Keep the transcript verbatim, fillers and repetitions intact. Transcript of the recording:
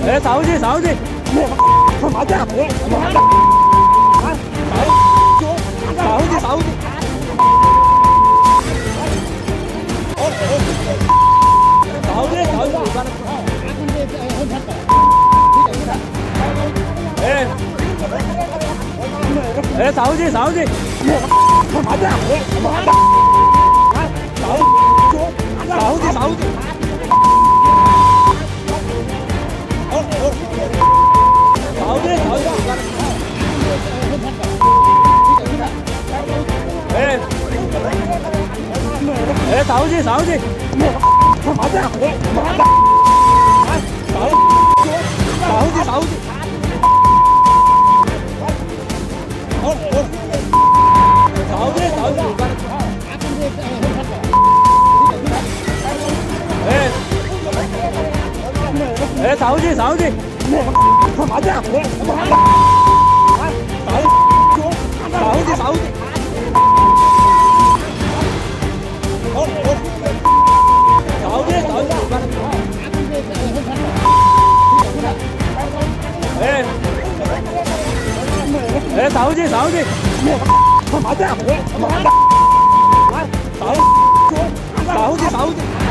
ए, Sahu जी, Sahu जी। Sahu जी, Sahu जी। Sahu जी, Sahu जी। ए, ए, Sahu जी, Sahu जी। Sahu जी, Sahu जी। Sahu जी, Sahu जी। ए, ए, Sahu जी, Sahu जी। Sahu जी, Sahu जी। Sahu जी, Sahu जी। ए, ए, Sahu जी, Sahu जी। Sahu जी, Sahu जी। Sahu जी, Sahu जी। ए, ए, Sahu जी, Sahu जी। Sahu, Sahu जी, Sahu जी।